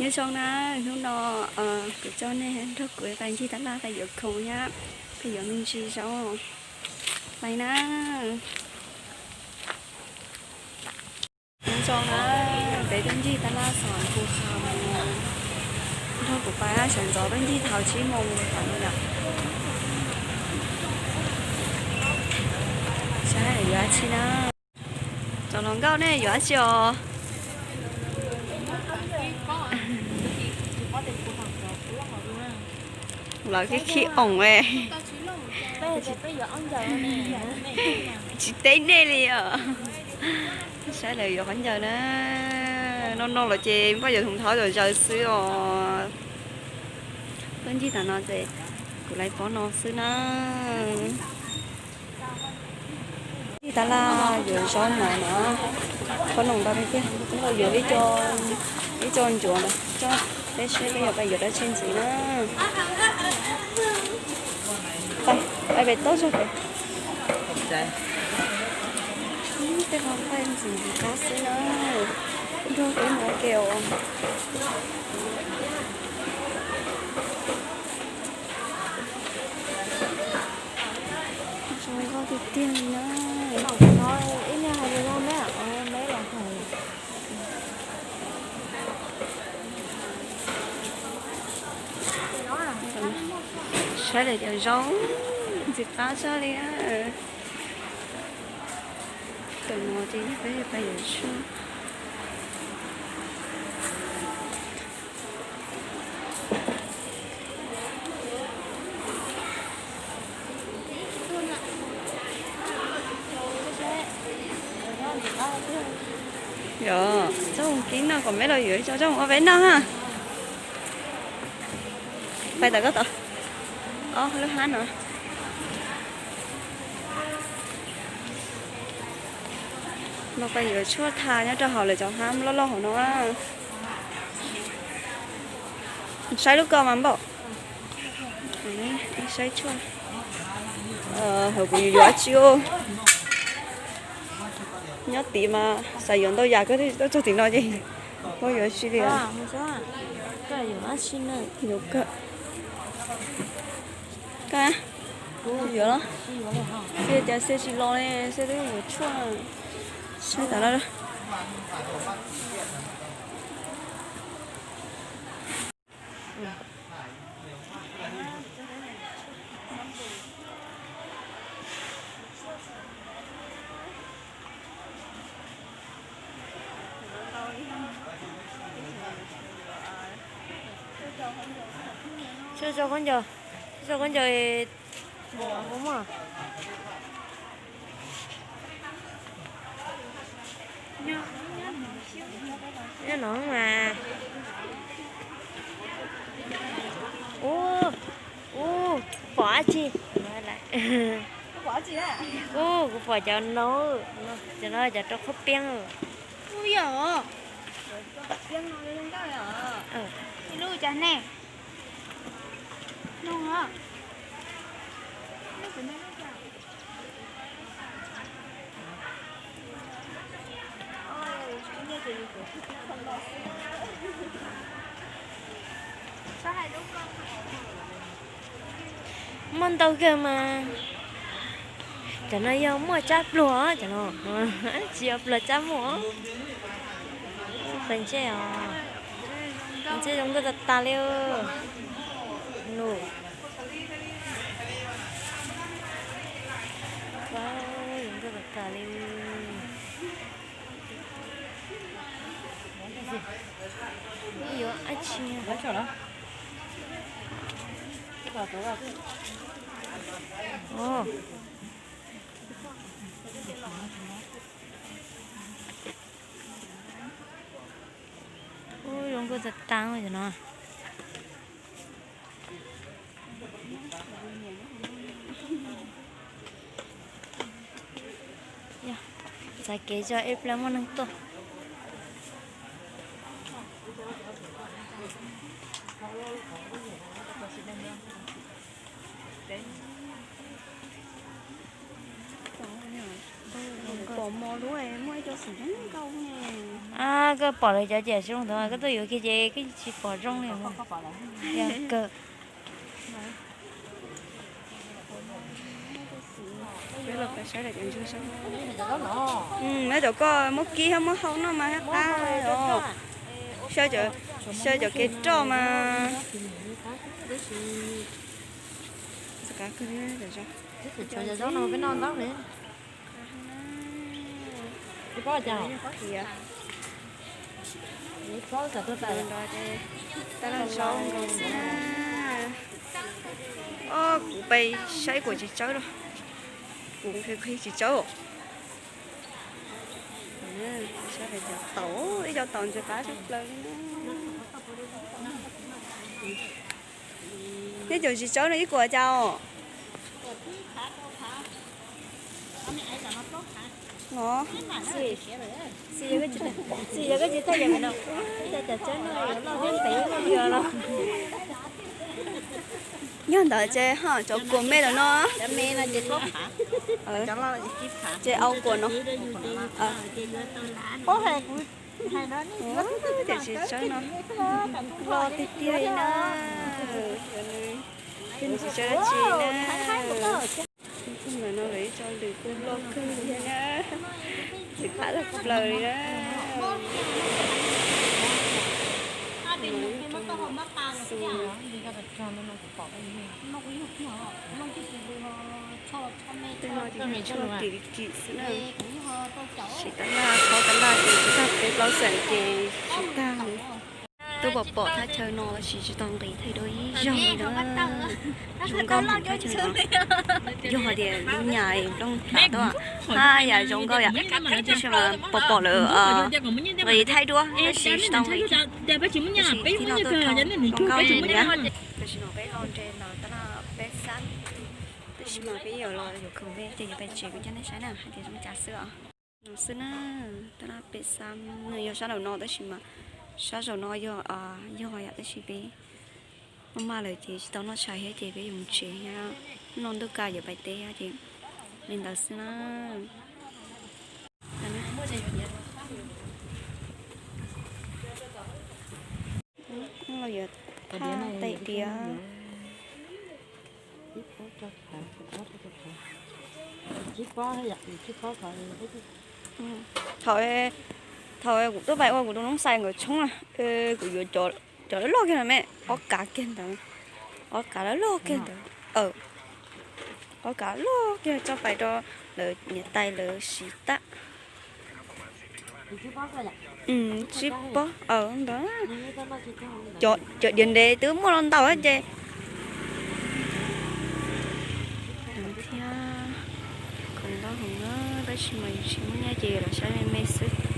Nyob zoo na, hnub no kuv coj nej nrog kuv pais ncig tab laj pais yuav khoom thiab pais yuav me ntsis zaub. Pais na. Nyob zoo na, peb tuaj ncig tab laj xom hu ha, nrog kuv pais sawv ntxov tuaj ncig thaum tsib moos tom no yom. Saib yuav dab tsi na. Cov hluas nkauj nej yuav dab tsi os? Lawv khib khib oom, tsis teb nej li os. Saib lawv yuav qhov ncaws na. Noj noj los ces npaj yuav thoov thauv zom zaws xwb os. Tuaj ncig tom no ces kuv lais pob no xwb na. Ncig tab laj yuav zaub mov no, qhob noom ntau tiag tiag. Yuav ib co ncuav ntawd coj peb saib peb yuav pais yuav dab tsi ntxiv na. Pais, pais pem toj zog pem. Tej qhov nqaij ntxim ntxim qab xwb na. Nrog peb mus ua ke os. Zoo nkauj tiag tiag li na. Ib niag hais lus no me, me los hais. Saib lawv cov zaub ntxim qab tshaj li. Tam no ces peb pais yuav tshuaj. Yog txhob mus kib noj kom me los yuav ib co txhob mus ua peb noj ha. Pais tom koj tod, ob lub hab no. No pais yuav tshuaj tha nyob rau hauv lawv cov hab loj loj hauv no. Saib lub ko mas npaum. Saib tshuaj. Hauv kuv yuav yuav dab tsi os? Nyob tid mas xav yuav ntau yam, koj tuaj txog tim no ces koj yuav dab tsi li? Yuav kawg. Koj yuav los? Xia tias xia tsis los ne, xia twb yuav tshuaj. Saib tas no. Tso khaub ncaws, tso khaub ncaws, kuv muaj. Nyob no mas. Ub, ub, pom dab tsi? Ub, kuv pom cov no, cov no cov rau qhuab piab. Ib lub cas ne? Muaj ntau kawg mas. Cov no yog muaj tsab pluag cov no, tsis yog pluag tsab muaj. Pes ntsej os. Ntsej zoo nkauj tas tas li. Nus, zoo nkauj tas tas li. Yuav dab tsi? Ub, zoo nkauj tas tas cov no. Txav kev tso ib pliag muaj neeg tuaj. Pom mos lub muaj ib co xim zoo nkauj ne. Koj pom lawv cov cam zoo ntawd koj tuaj yuav kiag ces koj tsis pom zoo li. Kawg. Nyob cov koj muab kib thiab muab hau noj mas qab os. Xyaw cov kev roj mas. Tab laj zaub nkaus xwb na. Ob, kuv pais saib kuam tsis tsawb los. Kuv qhia tsis tsawb. Saib cov taum, ib co taum ntxim qab tshaj plaws li na. Neb cov tsis tsawb no ib kuam cas os? Los, tsis yog koj tsis tau yam no, ib co cam tsawb no loj thiab ntev loj yog los. Yog ntawd ces ho cov kuam me lawm no. Ces au kuam no. Cov tsis tsawb no loj tiag tiag li na. Cov tsis tsawb dab tsi na. Ntawm no lawv ib co lws kuj loj kawg li thiab na. Ntxim qab tshaj plaws li na. Tej no ces yog tshuaj kim kim xwb na. Siv tab laj, qhov tab laj ces tsis tag, peb plaub xeem ces tsis tag. Twb pom pom thaj chaw no los sis tsis tau nqis thaij dua ib zaug li na. Zoo nkauj heev thaj chaw no. Yog hais tias lub nyam nplooj hlav tuaj, haj yam zoo nkauj yom. Tab sis mas pom pom lawv nqis thaij dua tab sis tsis tau nqis. Tab sis tib no tuaj thaij zoo nkauj li na. Tam sim no peb los nres ntawm tab laj peb xab, tab sis mas peb yuav los yuav khoom me ces yuav pais tsev kuv coj nej saib na hais tias zoo cas xwb os. No xwb na, tab laj peb xab nws yog sab nraum no tab sis mas sab saum no yog, yog yom, tab sis peb maj maj lawm ces tsis tau noj tshais thiab ces peb yuav mus tsev thiab. Hnub no ntuj kaj yuav pais teb ces li ntawd xwb na. Yuav thaj tais diav. Thaum, thaum kuv tuaj pais ua kuv tus noob xais nkawd tshoob na, kuv yuav cov loj loj kiag no me, ob kav kiag ntawd, ob kav loj loj kiag ntawd, ob kav loj kiag tso pais rau lawv niam tais lawv siv tag. Tsib pob ntawd. Cov diav ntev twb muaj los ntau ces thiab. Khoom ntau heev na, tab sis mas yus tsis muaj nyiaj ces los saib me me xwb.